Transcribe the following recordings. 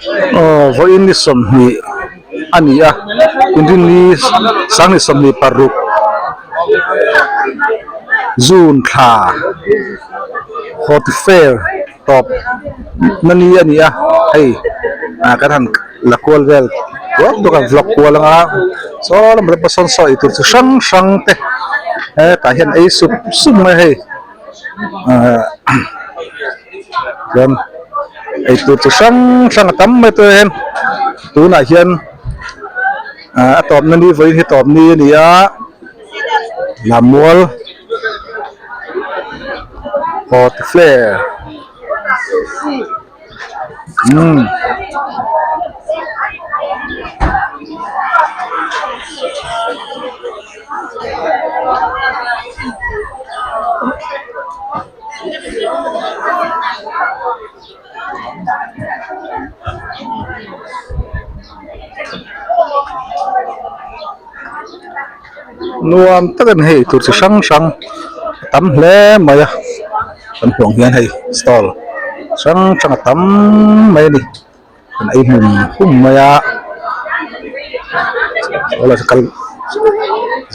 Aw vawiin ni 20 a ni a inrinni sang ni 26 June thla Hortifair tawp na ni a ni a hei ah kan han la kual vel duak duak a vlog kual anga saw lamah te pawh sawn saw eitur chi hrang hrang te hetah hian ei sup sup mai a hei ah chuan eitur chi hrang hrang a tam mai te hian tunah hian ah a tawpna ni vawiin hi tawp ni a ni a Lammual hot flare umm. Nuam tak a ni hei tur chi hrang hrang a tam hle mai a kan hmuh ang hian hei stall hrang hrang a tam mai a ni kan ei hmun hum mai a kal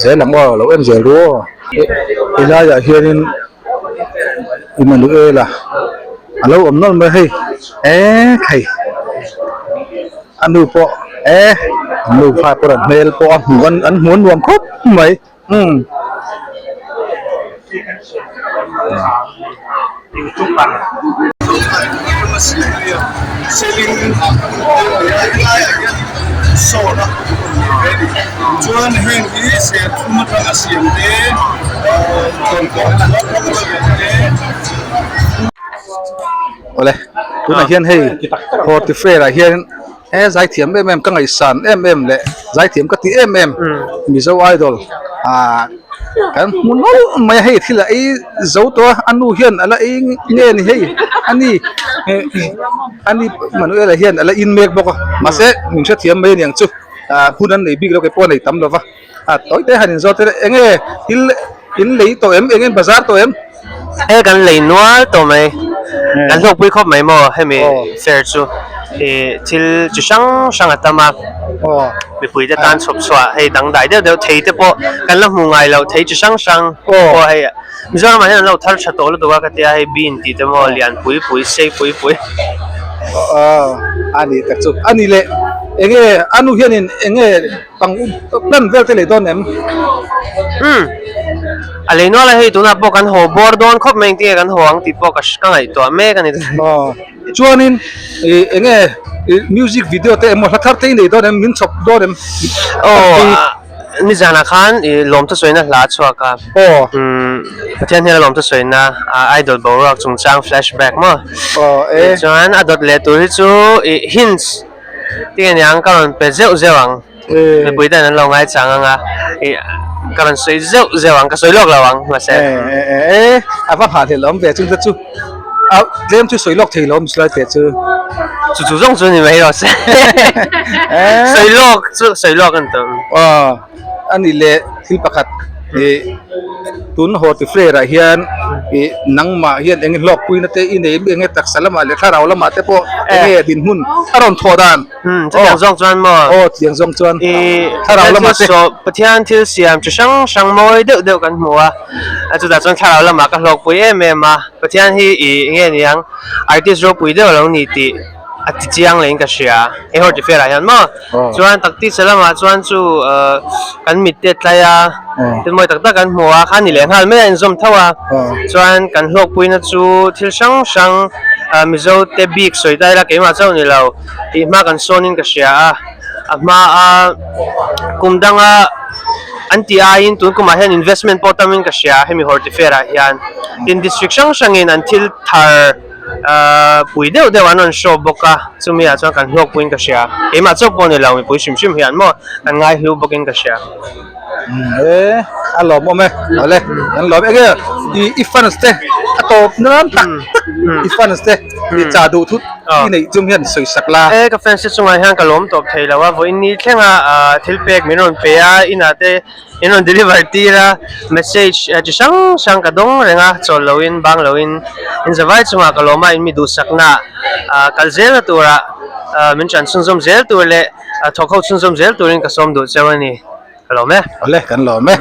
zel ang aw lo en zel ru aw helaiah hianin Emmanuela a lo awm nawlh mai hei eee hei a nu pawh e an nu fa pawh an hmel pawh a hmuh an hmuh a nuam khawp mai umm. Awle tunah hian hei Horti Fair ah hian he zaithiam em em ka ngaihsan em em leh zaithiam ka tih em em Mizo Idol ah kan hmu nawlh mai a hei thil a ei zo tawh a a nu hian a la ei nge ni hei a ni a ni Manuela hian a la in mek bawk a mahse min hrethiam mai aniang chu ah hun an nei bik lo kei pawh a nei tam lo va. A tawi te han inzawt ila eng nge thil in lei tawh em eng nge in bazar tawh em? He kan lei nual tawh mai kan hlawkpui khawp mai maw hemi fair chu ih thil chi hrang hrang a tam a mipui te tan chhawp chhuah hei dangdai deuh deuh thei te pawh kan la hmu ngai loh thei chi hrang hrang pawh hei Mizoram ah hian an lo thar tha tawh lutuk a ka tia hei bean tih te maw lian pui pui sei pui pui. A ni tak chu a ni leh eng nge a nu hianin eng nge Pang plan vel te lei dawn em? Umm. A lei nual a hei tunah pawh kan haw bawr dawn khawp mai engtin nge kan haw ang tih pawh ka ka ngaihtuah mek a ni. Aw. Chuanin ih eng nge ih music video te emaw hla thar te i nei dawn em? Min chhawp dawn em? Aw nizanah khan ih lawmthu sawina hla a chhuak a. Aw. Umm Pathian hian a lawmthu sawina idol boruak chungchang flashback maw? Aw e. Chuan a dawt leh tur hi chu ih hints. Tinge niang ka rawn pe zeuh zeuh ang mipui ten an lo ngaichang ang a ih ka rawn sawi zeuh zeuh ang ka sawi lawk lo ang mahse e a va nghah hlelh awm ve chung te chu a tlem chu sawi lawk thei lo awm silai teh chu chu chu zawng chu ni mai rawh se sawi lawk chu sawi lawk a ni tawh aw a nih leh thil pakhat ih tun horti fair ah hian ih nangmah hian eng hlawk puina te i nei eng nge taksa lamah leh thlarau lamah te pawh eng nge dinhmun a rawn thawh dan chutiang zawng chuan maw aw chutiang zawng chuan ih thlarau lamah te Pathian thil siam chi hrang hrang mawi deuh deuh kan hmu a chutah chuan thlarau lamah ka hlawk pui em em a Pathian hi ih eng nge niang artist ropui deuh a lo ni tih a ti chiang leh in ka hria he horti fair ah hian maw chuan takti chhe lamah chuan chu ahh kan mit te a tlai a thil mawi tak tak kan hmu a kha ni leh nghal mai a inzawm tho a chuan kan hlawkpuina chu thil hrang hrang ah mizo te bik sawi ta ila keimah chauh ni lo tih hma kan sawn in ka hria a a hma a kum danga an tih aiin tun kumah hian investment pawh tam in ka hria hemi horti fair ah hian tin district hrang hrangin an thil thar. Ahh pui deuh deuh an rawn show bawk a chumi ah chuan kan hlawk puiin ka hria keimah chauh pawh ni lo mipui hrim hrim hian maw kan ngai hlu bawkin ka hria. E a lawmawm e awle an lawm enge i i fans te a tawp nan tak tak i fans te i chah duh thut i neih chung hian sawi sak la. E ka fans te chungah hian ka lawm tawp thei lo a vawiin ni thlenga ah thil pek min rawn pe a inah te In rawn deliver tir a, message chi hrang hrang ka dawng reng a, chawl loin bang loin in zavai chungah ka lawm a, in mi duhsakna ah kal zelna turah Min ṭan chhunzawm zel tur leh thawk ho chhunzawm zel turin ka sawm duh cheu a ni. Ka lawm e. Awle, kan lawm e.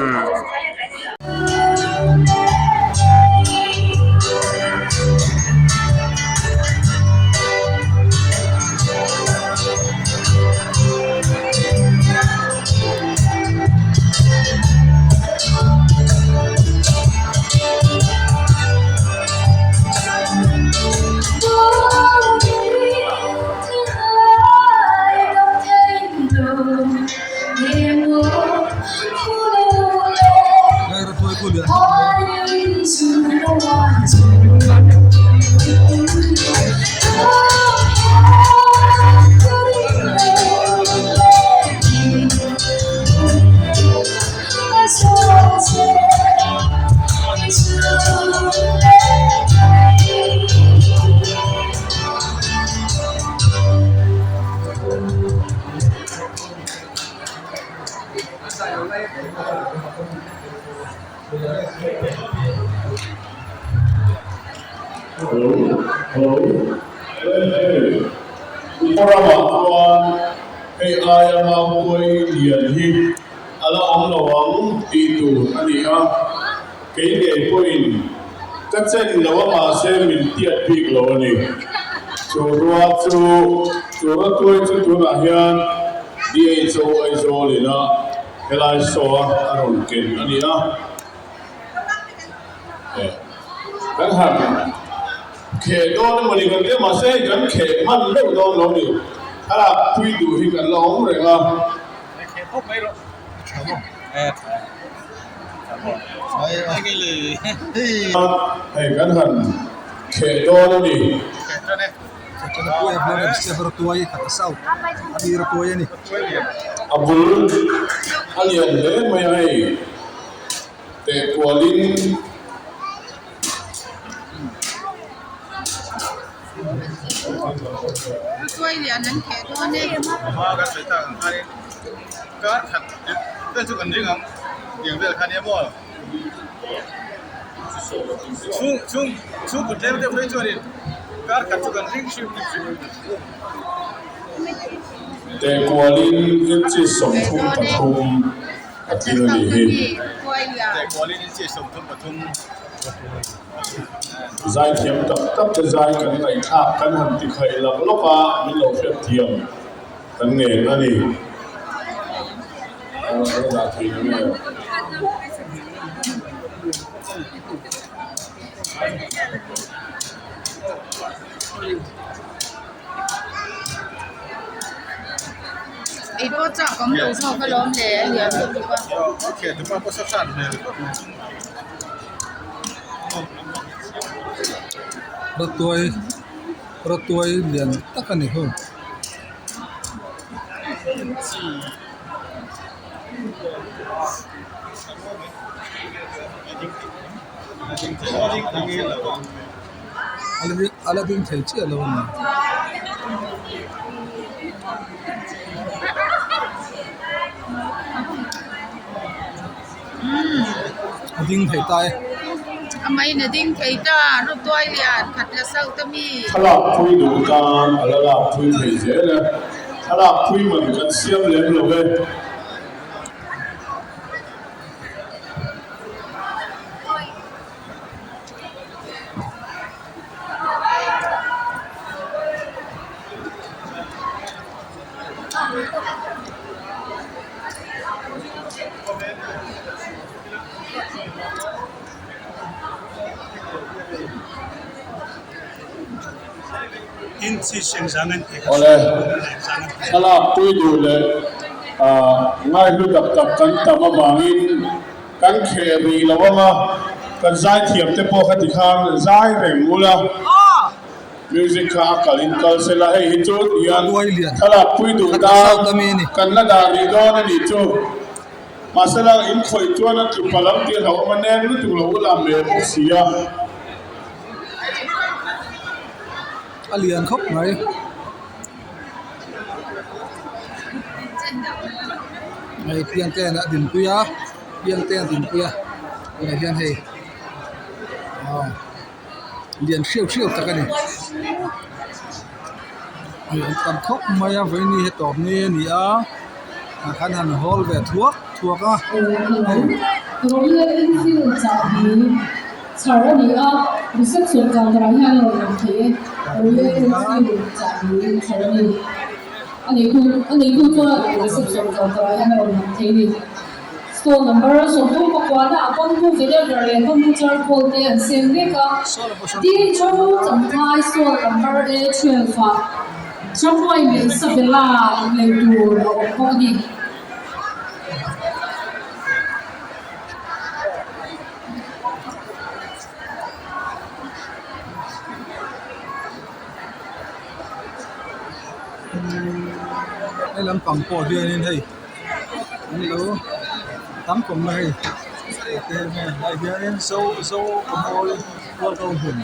Ramah chuan hei aia mautuai lian hi a la awm lo ang tih tur a ni a, kei ngei pawhin ka chen lo a mahse min tiat bik lo a ni. Chu rua chu, chu ratuai chu tunah hian DHO Aizawl ina helai saw a a rawn ken a ni a. Kan han kheh dawn emaw ni kan tia mahse hei kan kheh hman meuh dawn lo ni. Thlalak pui duh hi kan la awm reng a. Hei kan han kheh dawn a ni. A bul a lian hle mai a hei. Teh kualin. Teh kualin inches 33 a tling a nih hi. Zaithiam tak tak te zai kan ngaihthlak kan han ti khaih lak lawk a, min lo hriat thiam kan ngen a ni. Rawtuai rawtuai lian tak a ni ho. A la ding thei chiah lo a ni. A ding thei ta e. Thlalak phui duh tan a la lak phui thei zel e. Thlalak phui man kan siam lem lo e. Awle, thlalak pui duh leh ngaihlu tak tak kan tam avangin Kan kheh rih lo ang a, kan zaithiam te pawh kha tikhan zai reng ula, music kha a kal in kal se la, hei hi chu hian thlalak pui duh tan kan la dah rih dawn a nih chu. Mahsela in khawih chuan a tlu palh ang tih a hlauhawm a, neng lutuk lo ula a meh bawk si a. A lian khawp mai. Hei piang te a dinpui a piang te a dinpui a tunah hian hei aw lian hriau hriau tak a ni. Hei an tam khawp mai a vawiin hi tawp ni a ni a ah khan han hawl ve thuak thuak a hei. Royal Enfield chahbi chhar a ni a, reception counter ah hian a rawn lang thei e, Royal Enfield chahbi chhar a ni. A neitu a neitu chuan reception counter ah hian a rawn lang thei a ni. Stall number 30 pakuana ah bamboo vinegar leh bamboo charcoal te an seng mek a. Tin, chaw champhai stall number A 12 ah chaw leh Isabella lei tur a awm bawk a ni. He lampang pawh hianin hei an lo tam kawm na hei te helai hianin zo zo mawi hualgo hmun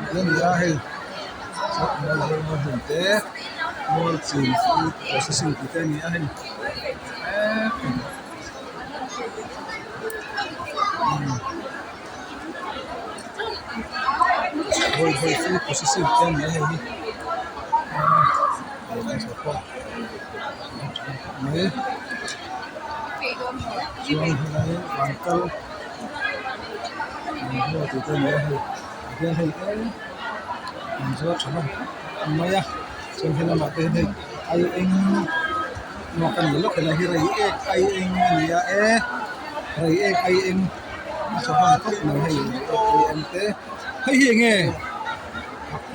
a ni a hei zo mawi hualgo hmun te mualchin food processing tih te a ni a hei Vawi vawi food processing te a ni a hei hi mai chuan helai van kal tih te a ni a hei ah hian hei an zuar tha hlawm khawp mai a chuan he lamah te hian hei ai eng maw ka ni lawk helai hi reiek ai eng a ni a e reiek ai eng a tha hlawm khawp mai hei reiek ai eng te hei hi eng nge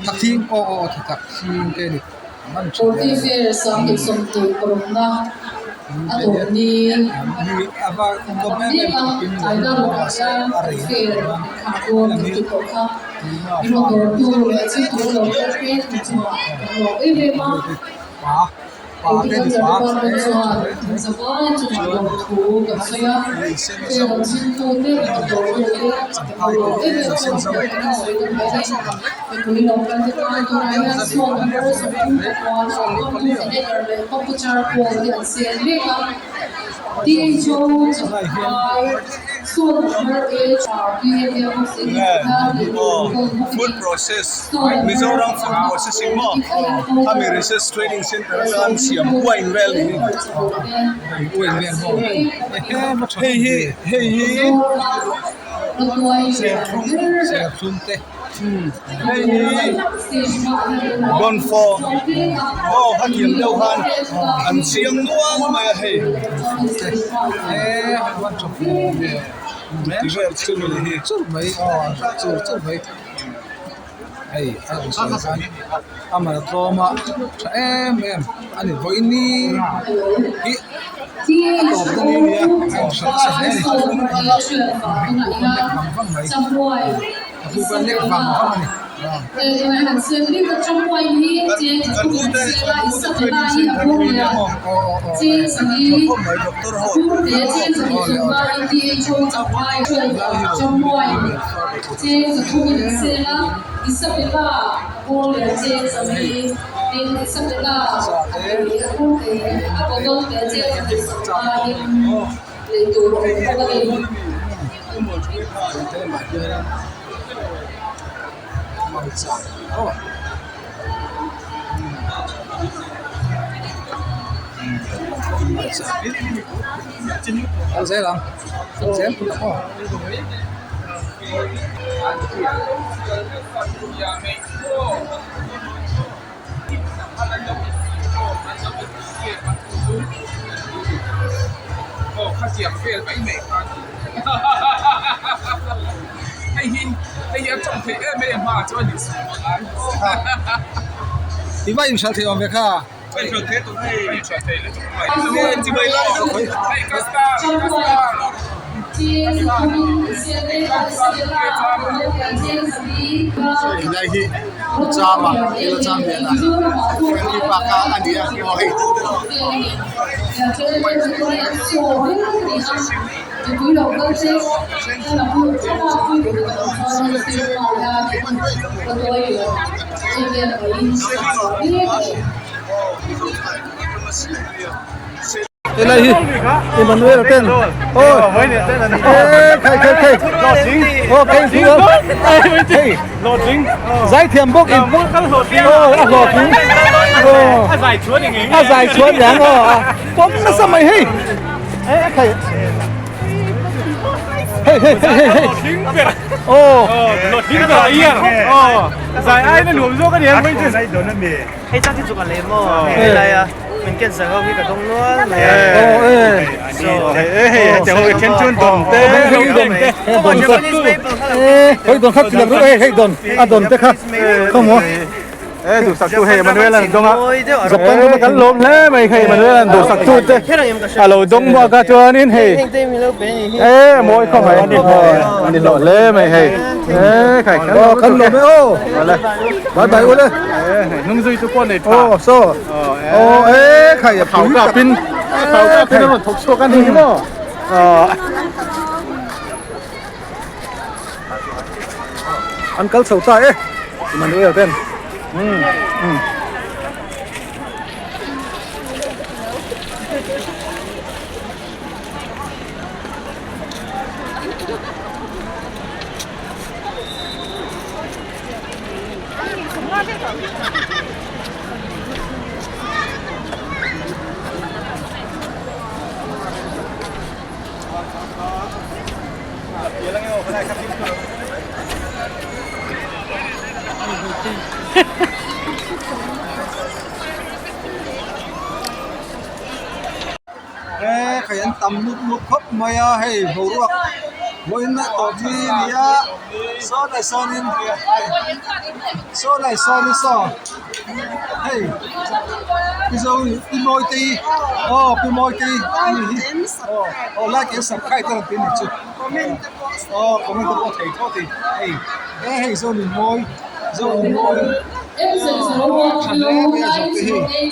thakthing aw aw aw thakthing te a ni. Forty Fair 2026 a tawp ni mek a, tlai lamah hian fair inkhar dawn kan ti tawh kha. Min rawn dawrtu leh chhungtu lo kal te kan chungah kan lawm em em a. Horticulture Department chuan kan zavai chungah lawmthu kan sawi a, fair rawn chhungtute, min rawn dawrtute kan lawm em em a, kan sawi ta mai a ni. Mipui lo kal te tan tunah hian sawn number 34 bamboo vinegar leh bamboo charcoal te an sel mek a. THO Champhai sawn number HRP a nia bawk si ni hian lei tur kawl bawk a ni. Sawn number Hei hi Dawnfawh aw hetiang deuh khan an siam nual mai a hei ti vel chu ni hi. A pu kha lek vang vang a ni. Kan u te kan u te training center a ni a maw tha khawp mai doctor ho Kal zel ang kal zel pawh aw. I va inhralh thei awm ve kha. Helai hi Chama ila cham lian a Friendly Park a a ni a aw hei. Helai hi Emmanuel ten aw khai khai khai aw khai thu hei zaithiam bawk in aw a hlawhtling. A zai chuan ni ngei. A zai chuan ni ang aw. Pawm nasa mai hei. E khai. Hei hei hei hei hei. Aw. Hlawhtling ber a iang. Aw. Zai ai na nuam zawk a ni ang mai chu. Hei chang hi chu ka lem aw. Hei lai a min ken zang ho hi ka dawng nual mai a. Aw e. So hei hei hei hei then chuan don te. Hei don te. Don te. Hei don kha tilak ru hei don a don te kha. Khawng maw. E duhsak tu hei Emmanuel an dawng a. Japan rama kan lawm hle mai hei Emmanuel an duhsak tu te a lo dawng bawk a chuanin hei e mawi khawp mai a ni hlawh hle mai hei e khai aw kan lawm e aw bye bye ule hnung zui tu pawh nei tha aw saw aw e khai a khau kapin khau kapin a rawn thawk chhuak a ni maw An kal chho ta e Emmanuel ten umm umm. He khai an tam lut lut khawp mai a hei boruak vawiin a tawp ni a ni a saw lai sawnin saw lai sawnin saw hei pi zo pi mawi te hi aw pi mawi te hi aw like and subscribe te rawn ti a nih chu aw comment te pawh thei tho a ti hei he hei zo ni mawi zo ni mawi tha hle mai a zawh te hi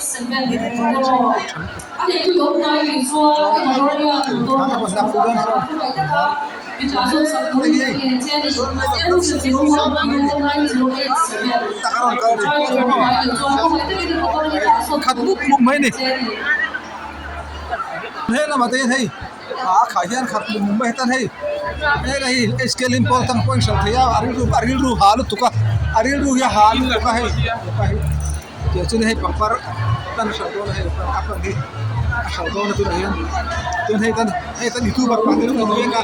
khat mup mup mai a ni he lamah te hian hei a khah hian khat mup mup mai tan hei helai hi h k lim pawl tang pawh a inhralh thei a a rilru a rilru ha lutuk a a rilru hi a ha lutuk a hei Tih chuan hei pangpar tan a hralh dawn a hei a pan hi a hralh dawn a tunah hian chuan hei tan hei tan youtuber pakhat hi a mek a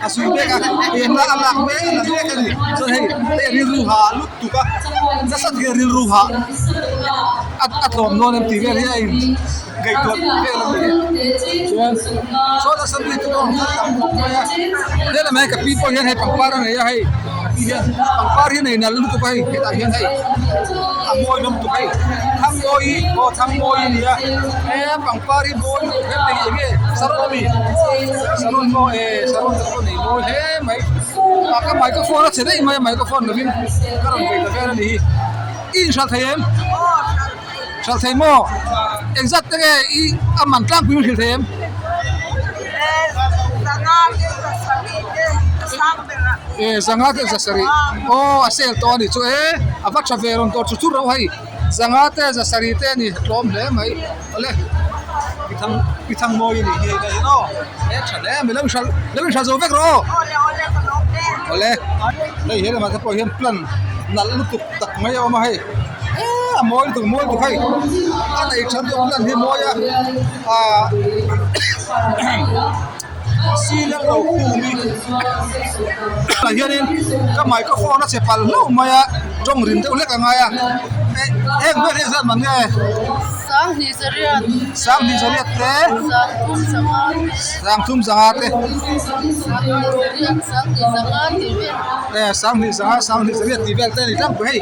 a sui mek a eng a lak mek a la mek a ni chuan hei hei a rilru ha lutuk a nasa takin a rilru ha a a tlawm dawn em tih vel hi a in ngaihtuah vel a ni chuan saw nasa mi te pawh an tam khawp mai a helamah hian ka pi pawh hian hei pangpar a nei a hei ka pi hian pangpar hi a nei nalh lutuk a hei hetah hian hei. A mawi hlawm tuk hei Thangmawi aw Thangmawi a ni a he pangpar hi mawi lutuk hle mai eng nge saron a mi saron maw e saron te pawh nei mawi hle mai a ka microphone a chhe daih mai a microphone lovin ka rawn bei ta vel a ni hi i inhralh thei em hralh thei maw engzat te nge i a man tlangpui in hrilh thei em. E zanga te zasarih aw a sale tawh a nih chu e a va tha ve rawn dawr chu chu reuh hei zanga te zasarih te a ni tlawm hle mai awle pi thang pi thang mawi a nih hi hei aw e tha hle mai lo inhralh lo inhralh zo vek rawh aw awle hei he lamah te pawh hian plant nalh lutuk tak mai a awm a hei e a mawi lutuk mawi lutuk hei a nei tha lutuk plant hi a mawi a ah. Ceiling lo khum hi tah hianin ka microphone a che palh hlauh mai a tawng rim deuh hlek a ngai a heng vel hi zat man nge Sanghnih zariat Sanghnih zariat te Sangthum zanga Sangthum zanga te Sanghnih zanga tih vel e Sanghnih zanga Sanghnih zariat tih vel te a ni tlangpui hei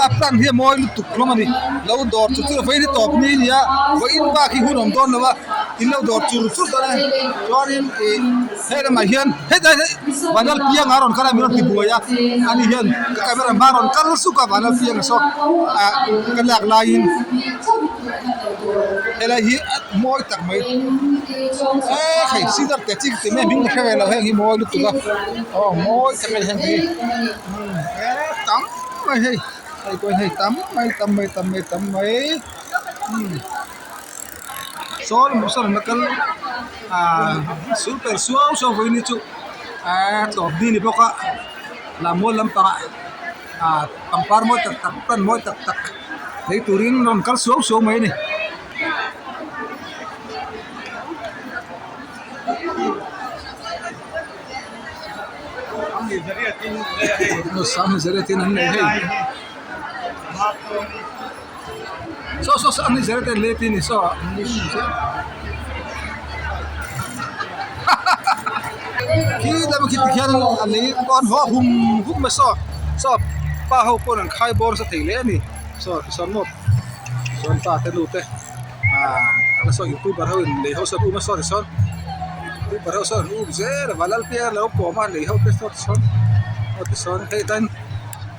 a plan hi a mawi lutuk hlawm a ni lo dawr chu chu vawiin hi tawp ni a ni a vawiin bak hi hun a awm dawn lo a. In lo dawr chur chur dawn a chuanin ih he lamah hian hetlai hi vanlal pianga a rawn kal a min rawn ti buai a ani hian ka camera hma a rawn kal suk a vanlal pianga saw ah ka lak laiin helai hi a mawi tak mai e hei sitar te chi te mai hming ka hre ve lo heng hi mawi lutuk a aw mawi tak a ni heng te hi e tam mai hei hei pawh hian hei tam mai tam mai tam mai tam mai umm. Sawn sawn a kal ah sul per suau suau vawiin hi chu ah tlawm ni ni bawk a lam mual lampangah ah pangpar mawi tak tak plant mawi tak tak. Lei turin rawn kal suau suau mai a ni. Sanghnih zariatin an lei hei saw saw sanghnih zariatin an lei tih a ni saw khi lam khi tikhian a lei pawh an haw hum hum a saw saw pa ho pawn an khai bawr nasa thei hle a ni saw tisawn maw chuan pa te nu te ah saw youtuber ho in lei ho sawn um a saw tisawn youtuber ho sawn an um zel a Vanlalpianga lo pawm a lei ho te saw tisawn aw tisawn hei tan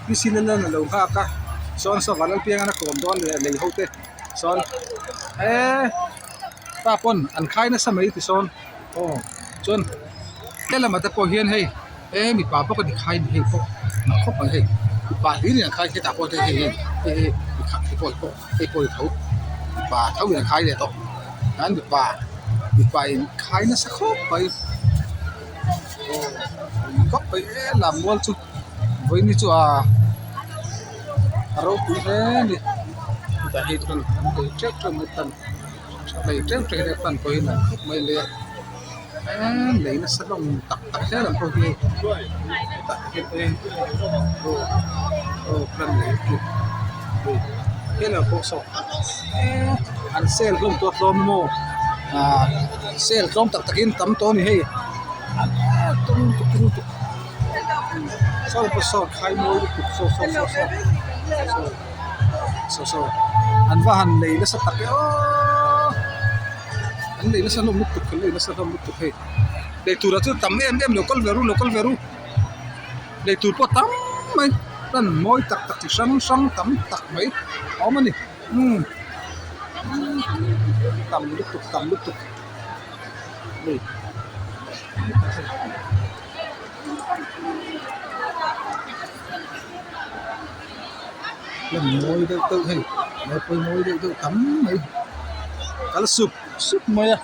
P C Lallan a lo nghak a sawn saw Vanlalpianga a kawm dawn leh lei ho te sawn eee pa pawn an khai nasa mai tisawn aw chuan helamah te pawh hian hei he mipa bawk a ni khai ni hei pawh mak khawp mai hei mipa hlir in an khai hetah pawh hei hei hei hei hei pawh hei pawh hi tho mipa tho in an khai leh tawh an mipa mipa in khai nasa khawp mai aw khawp mai e lammual chu vawiin chu a a ropui hle a ni chutah hei chuan an lei teuh teuh mai tan lei teuh teuh hi pan pawhin an khawp mai le a eee lei nasa hlawm tak tak hle ang pawh hi hei hetah hian eng aw aw plan lei chu hei helai pawh saw eee an sale hlawm tawh hlawm maw ah sale tlawm tak takin tam tawh a ni hei tum lutuk tum lutuk saw pawh saw khai mawi lutuk saw saw saw saw saw saw saw an va han lei nasa tak e aww. An lei nasa hlawm lutuk an lei nasa hlawm lutuk hei lei turah chuan tam em em lo kal ve ru lo kal ve ru lei tur pawh tam mai hman mawi tak tak chi hrang hrang tam tak mai a awm a ni umm tam lutuk tam lutuk hei. Hmun mawi deuh deuh hei mawi mawi deuh deuh tam mai kal sup sup mai a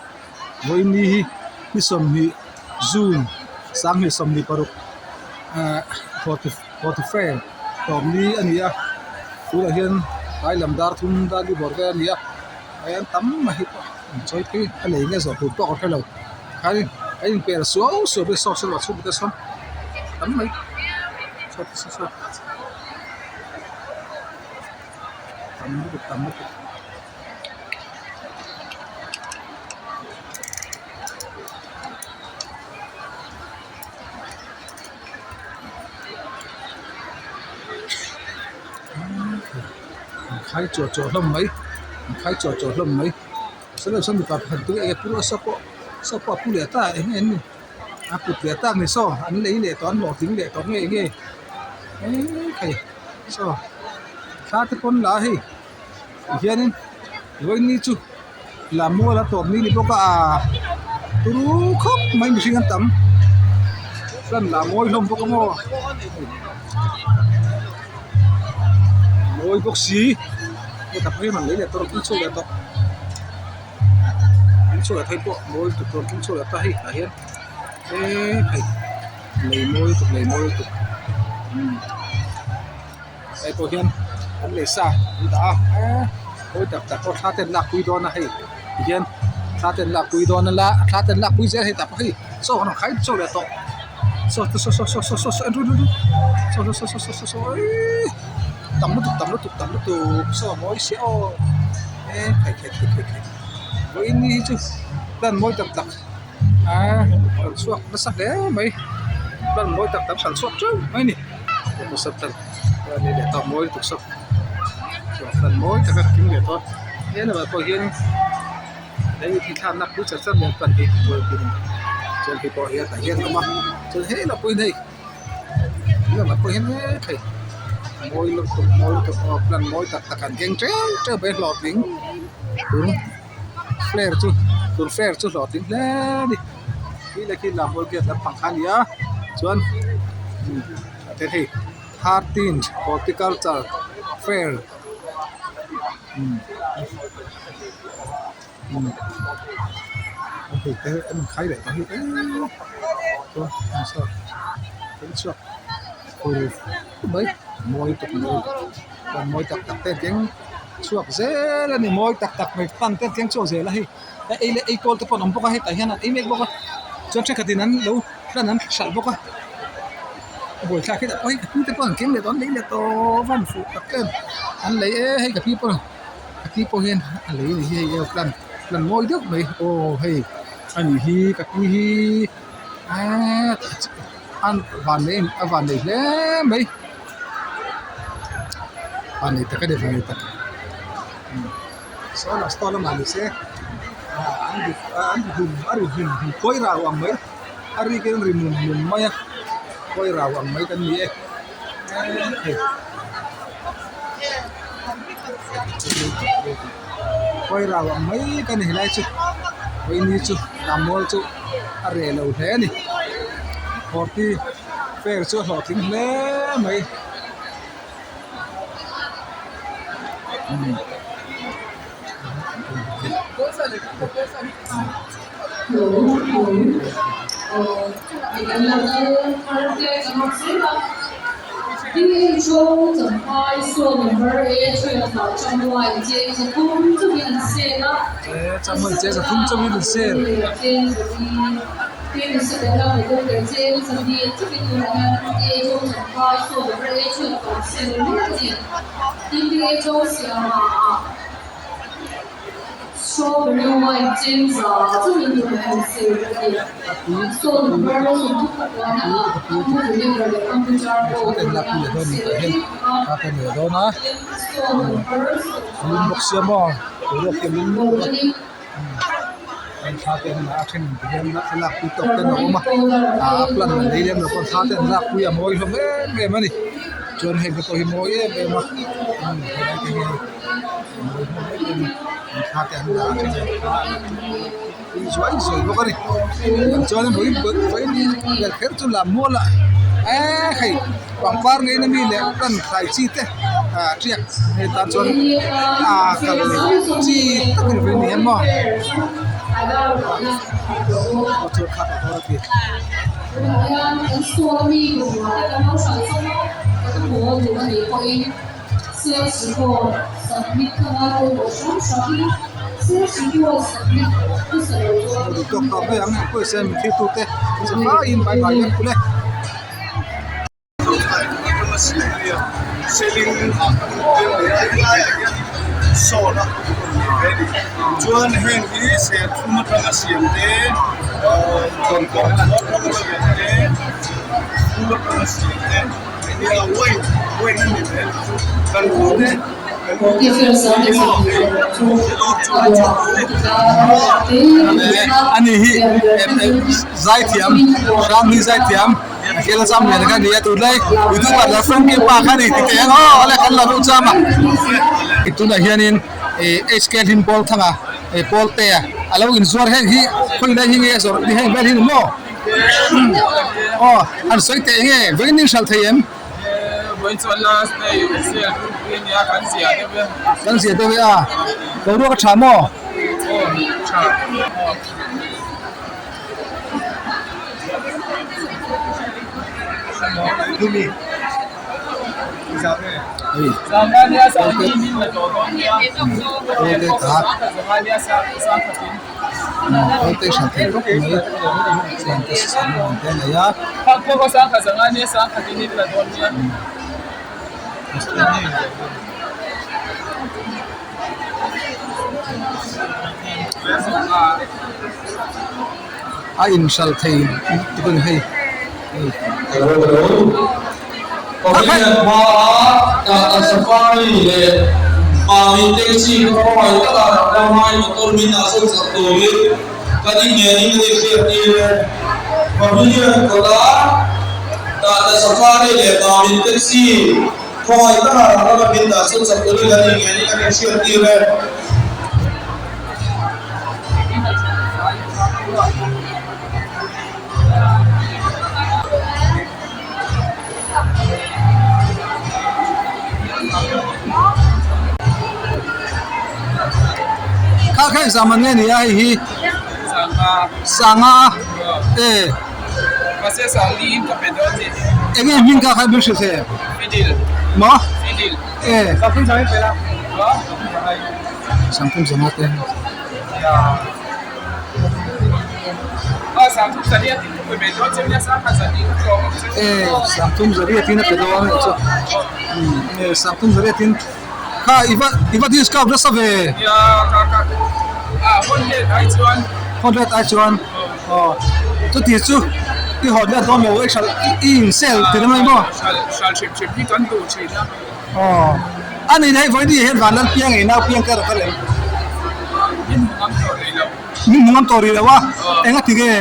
vawiini hi ni sawmhnih june sanghnih sawmhnih paruk ahh forty forty fair tawpni a ni a tunah hian tlai lam dar thum dar li bawr vel a ni a an tam mai hi pawh an chawi phei a lei nge zawh tur pawh ka hrelo khanin a inper suau suau mai saw saw a chhung te sawn tam mai saw saw saw tam lutuk tam lutuk. An khai chuah chuah hlawm mai an khai chuah chuah hlawm mai. Saw saw mipa pakhat chu eng pu a saw pawh saw pawh a pu leh ta eng nge an ni a put leh tak ni saw an lei leh tawh an hlawhtling leh tawh nge nge eee hei saw thla te pawn la a hei tihianin vawiin ni chu lammual a tawp ni ni bawk a aaa turu khawp mai mihring an tam chuan lah mawi hlawm bawk a maw mawi bawk si. Heta phei man lei leh tawrh kil chhuak leh tawh kil chhuak leh thei pawh mawi lutuk tawrh kil chhuak leh ta hei tah hian eee hei lei mawi lutuk lei mawi lutuk umm hei pawh hian an lei sa an dah a eee mawi tak tak pawh thla te an lak pui dawn a hei ti hian thla te an lak pui dawn a la thla te an lak pui zel hei tah pawh hei saw an rawn khai chhuak leh tawh saw saw saw saw saw saw saw saw saw saw saw saw eeii. Tam lutuk tam lutuk tam lutuk saw mawi sia aw e khai khai khai khai khai vawiin ni hi chu plan mawi tak tak a rawn chhuak nasa hle mai plan mawi tak tak hran chhuak teuh mai a ni ni leh tawh mawi lutuk saw plan mawi tak a kim leh tawh a he lamah pawh hian hei hi thlakna pui char char lian pan hi chuan hei pawh hi tah hian a awm a chuan he lamah pawh hian hei. Lamah pawh hian hei mawi lutuk mawi lutuk aw plan mawi tak tak an keng teuh teuh mai hlawhtling tun flare chu tun flare chu hlawhtling hle a ni khi leh khi lam hawi gate lampang kha a ni a chuan te hei 13 horticulture fair hei te an khai leh ta hi eee chuan an chhuak an chhuak mai mawi tuk mai chuan mawi tak tak te keng. chhuak zel a ni mawi tak tak mai fan te an keng chhuak zel a hei a ei leh ei kawl te pawh an awm bawk a hetah hian an ei mek bawk a chuan thenkhat in an lo hlan an hralh bawk a a buaithlak hi pawh hei ka pi te pawh an keng leh tawh an lei leh tawh a an fuh tak em an lei e hei ka pi pawh ka pi pawh hian a lei a ni hi hei aeroplane plan mawi deuh mai aw hei a nih hi ka pi hi eee a van nei a van nei hle mai van nei tak a ni van nei tak saw lah store lamah ni se an ri an ri hum a ri hum hum khawi rau ang mai a rik in ri mum mum mai a khawi rau ang mai kan ni e hei. Khawi rau ang mai ka ni helai chu vawiini chu lammual chu a reh lo hle a ni horti fair chu a hlawhtling hle mai. Strawberry wine chengza chungin tur an sel a ni. Stone number 31 ah computer leh computer board an sel vek a. Stone number 35 a ni. Thla te an dah a then in thla an pui zuai zuai bawk a ni chuan vawiin vel kher chu lam mual ah eee hei pangpar ngei na mi leh kan thlai chi te ah tiak hei tan chuan ah kal chi tak a ni vawiin ni hian maw Sales report submit kha ngai pawimawh hrang hrang ila sales report submit hmasa lo chuan Duh tawk tawk mai ang pawisa min thil tute chu hlaiin bye bye vek kule. Chuan heng hi serthlum atanga siam te atanga siam te phul atanga siam te. Ani hi zaithiam hrang hi zaithiam a khel a cham lian kha nia tunlai youtuber la frankie pa kha ni ti teh ang aw ale kan la ru cham a tunah hianin ih HK hlim pawl thanga ih pawl te a alo inzuar heng hi khawilai hi nge a zawrh heng vel hi ni maw. Aw an sawi teh nge vawiin in hralh thei em? Vawiin chuan last day sale group hi a nia kan zia deuh e. Kan zia deuh e a, boruak a tha maw? Aw tha. Kawlte hran thei khawp mai chuan te sam ang te a nei a. A inhral thei tuk a ni hei. Pavilion hmaah Tata Safari leh mahni taxi ka hmangaih taka ram ramai motor min ah sawn chak turin kan inngeiin an inhriattir e. Pavilion kawtah Tata Safari leh mahni taxi khawngaih taka ram rama min dah sawn chak turin kan inngeiin an inhriattir e. Kha kha exam an nge ni a hei hi sanga e enge hming kha kha hming hrilh thei em maw e. Sangthum zanga te. E sangthum zariat in a pe dawn a nih chu e sangthum zariat in kha i va i va discount nasa ve hawn let ai chuan aw chuti chu i hawn let dawn lo i hralh i in sale ti reng mai maw aw a ni hei vawiin hian vanlal piang ei nau piang kar a kal em. Min hmu ngam tawh rih lo a, eng a ti nge?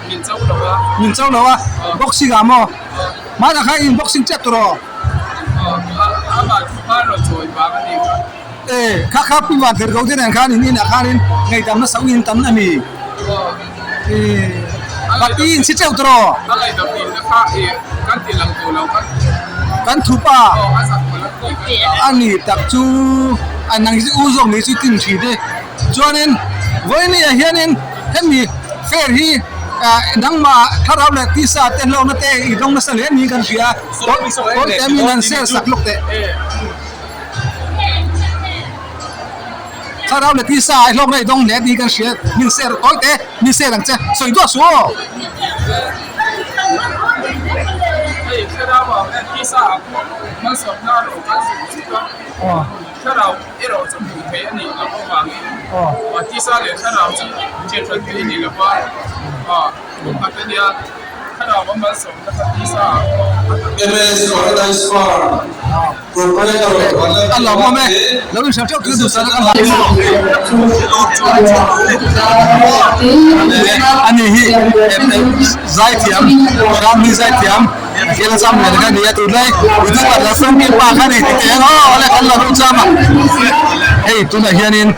Min cho lo a. Min cho lo a, boxing ah maw? Hmanah khan in boxing chiah tur aw? E, kha kha Pu Van Ther Gaude nen khan in inah khanin ngaihdam nasa uiin tam a ni. E, but i inchhi teuh tur aw? Kan thup a. A ni tak chu a nang hi u zawk ni chu tin thin e. Chuanin vawiin ah hianin hemi fair hi nangmah thlarau leh tisa te hlawkna te i dawng nasa hle niin kan hria a. Tawi te min han sel sak lawk teh. Thlarau leh tisa ah hlawkna i dawng hle niin kan hria min sel tawi te min sel ang che sawi duah suh aw. Thlarau erawh chu hmuh theih a nih loh avangin tisa leh thlarau chu thianhran theih a ni lo va, khat a nia thlarau a malsawmna kha tisa ah pawh a tak. MS Paradise Farm Proprietor A lawmawm e, lo inhriat teuh tur duhsak a ka hlau. A ni hi zaithiam Ramli zaithiam. Thil zam nen kha nia tunlai youtuber la sawm kim pa kha ni ti teh ang aw le kan la ru cham a hei tunah hianin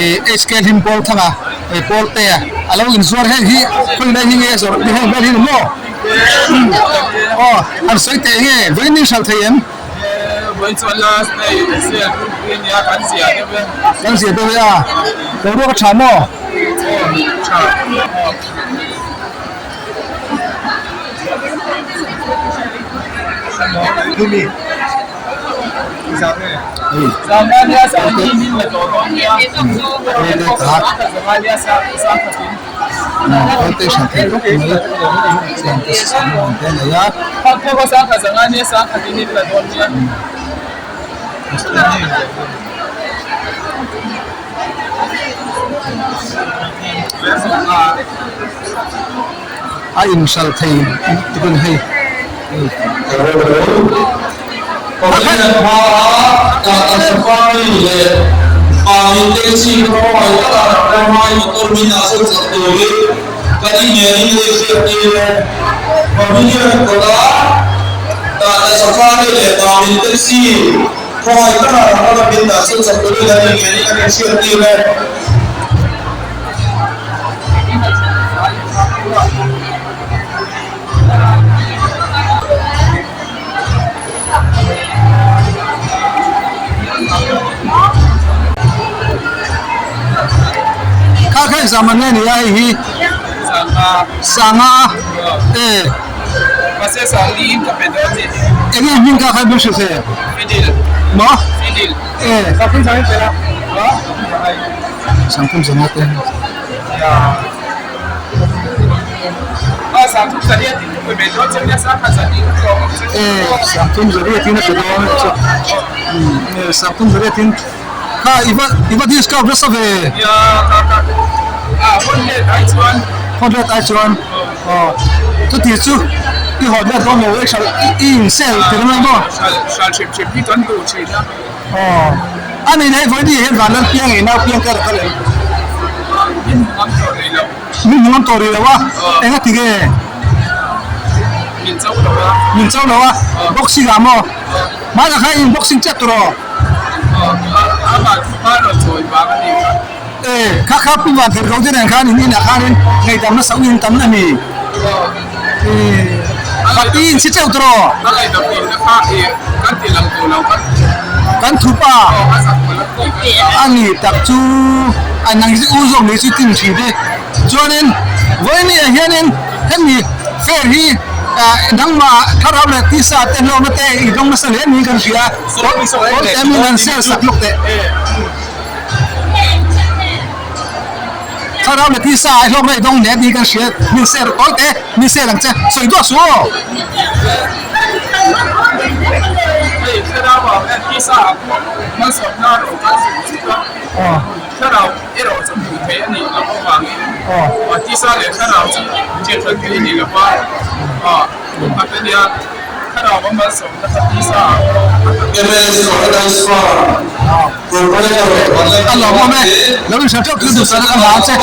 ih HK hlim pawl thanga ih pawl te a lo inzuar heng hi khawi lai hi nge a zawrh heng vel hi ni maw aw an sawi teh nge vawiin in hralh thei em kan zia deuh e a boruak a tha maw. A inhral thei tuk a ni hei. Pavilion hmaa Tata Safari leh Mami Taxi ka hmangaih taka ram ramai motor min ah sawn chak turin kan inngeiin lei hriat tir e. Pavilion kawta Tata Safari leh Mami Taxi hmangaih taka ram rama min dah sawn chak turin kan inngeiin kan inhriat tir e. Kha kha exam an nge ni a hei hi sanga e enge hming kha kha hming hrilh thei maw e sangthum zanga te. E sangthum zariat in a pe dawn a nih chu e sangthum zariat in kha i va i va discount nasa ve hawn let ai chuan aw chuti chu i hawn let dawn lo i hralh i in sale ti reng mai maw aw a ni hei vawiin hian vanlal piang ei nau piang kar a kal em. Min hmu ngam tawh rih lo a, eng a ti nge? Min cho lo a. Min cho lo a, boxing ah maw? Hmanah khan in boxing chiah tur aw? E, kha kha Pu Van Ther Gaude nen khan in inah khanin ngaihdam nasa uiin tam a ni. E, but i inchhi teuh tur aw? Kan thup a. A ni tak chu a nang hi u zawk ni chu tin thin e. Chuanin vawiin ah hianin hemi fair hi. Nangmah thlarau leh tisa te hlawkna te i dawng nasa hle niin kan hria. Tawite min han share sak lawk teh. Thlarau leh tisa ah hlawkna i dawng hle niin kan hria. Min share tawite min share ang che. Sawi duah suh aw. Hei thlarau ah hian tisa ah pawh malsawmna a rawn kal zuk zuk a. Thlarau erawh chu hmuh theih a nih loh avangin tisa leh thlarau chu thianhran theih a ni lo va, pakhat a nia, thlarau a malsawmna kha tisa ah pawh A lawmawm e, lo inhriat teuh thil duhsakna ka hla che.